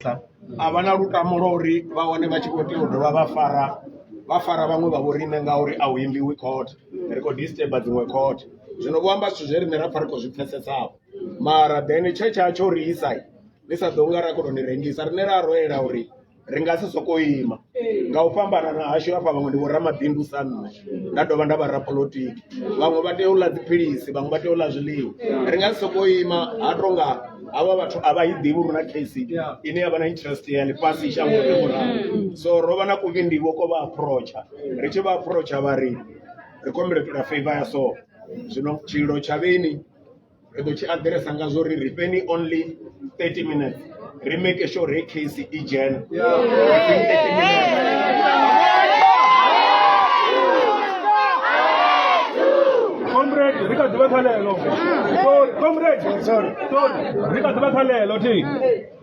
A vha na lutamo lwa uri vha wane vha tshi khou tea u dovha vha fara vha fara vhaṅwe vha vho riṋe ngauri a hu imbiwi court ri khou disturber dziṅwe court zwino vho amba zwithu zwe riṋe ra pfha ri khou zwi pfesesavho mara then tshe tsha tsho ri isa ni sa ḓo nga ra khou tou ni rengisa riṋe ra roela uri ri nga si sokou ima nga u fhambanana hashu hafha vhaṅwe ndi vhoramabindu sa nṋe nda dovha nda vha rapolotiki vhaṅwe vha tea u ḽa dziphilisi vhaṅwe vha tea u ḽa zwiḽiwa ri nga si sokou ima ha tonga havha vhathu a vha i ḓivhi uri na case ine ya vha na interest ya ḽifhasi shango ḽe murahu so ro vha na kuvhindivho ko vha approacha ri tshi vha approacha vha ri ri khou humbela u itela favor ya so zwino tshililo tsha vheni ri ḓo tshi aḓiresa nga zwo ri ri fheni only 30 minutes ri make sure ri case i dzhena within 30 minutes. Comrade, ri kha ḓivha kha ḽeḽo. Sorry, comrade, sorry, sorry. Ri kha ḓivha kha ḽeḽo thi.